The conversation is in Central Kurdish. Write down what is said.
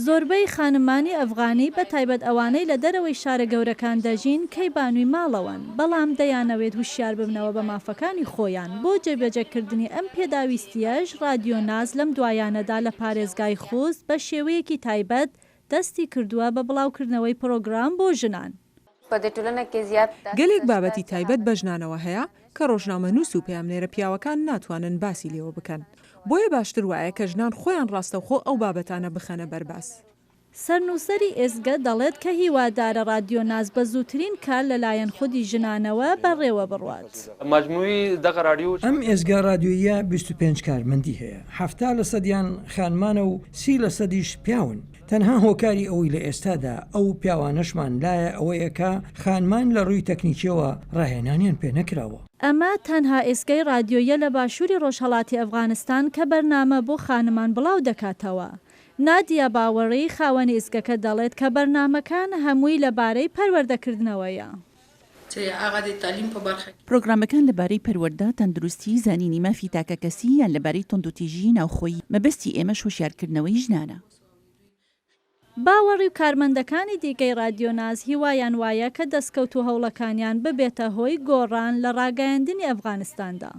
زۆربەی خانمانی ئەفغانی، بە تایبەت ئەوانەی لە دەرەوەی شارە گەورەکان دەژین، کەیبانووی ماڵەوەن، بەڵام دەیانەوێت هوشیار ببنەوە بە مافەکانی خۆیان، بۆ جێبەجێکردنی ئەم پێداویستییەش ڕادیۆ ناز لەم دوایانەدا لە پارێزگای خوست بە شێوەیەکی تایبەت دەستی کردووە بە بڵاوکردنەوەی پڕۆگرام بۆ ژنان. گەلێک بابەتی تایبەت بە ژنانەوە هەیە کە ڕۆژنامەنووس و پەیامنێرە پیاوەکان ناتوانن باسی لێوە بکەن، بۆیە باشتر وایە کە ژنان خۆیان ڕاستەوخۆ ئەو بابەتانە بخەنە بەر باس. سەرنووسەری ئێزگە دەڵێت کە هیوادارە ڕادیۆ ناز بە زووترین کار لەلایەن خودی ژنانەوە بەڕێوە بڕوات. ئەم ئێزگە ڕادیۆییە 25 کارمەندی هەیە، 70 لەسەدیان خانمانە و 30 لەسەدیش پیاون. تەنها هۆکاری ئەوەی لە ئێستادا ئەو پیاوانەشمان لایە ئەوەیە کە خانمان لە ڕووی تەکنیکیەوە ڕاهێنانیان پێ نەکراوە. ئەمە تەنها ئێزگەی ڕادیۆییە لە باشووری ڕۆژهەڵاتی ئەفغانستان کە بەرنامە بۆ خانمان بڵاو دەکاتەوە. نادیە باوەڕی، خاوەنی ئیزگەکە دەڵێت کە بەرنامەکان هەمووی لەبارەی پەروەردەکردنەوەیە. پرۆگرامەکان لەبارەی پەروەردە، تەندروستی، زانینی مافی تاکەکەسی یان لەبارەی توندوتیژیی ناوخۆیی، مەبەستی ئێمەش هۆشیارکردنەوەی ژنانە. باوەڕی و کارمەندەکانی دیکەی ڕادیۆ ناز هیوایان وایە کە دەستکەوت و هەوڵەکانیان ببێتە هۆی گۆڕان لە ڕاگەیاندنی ئەفغانستاندا.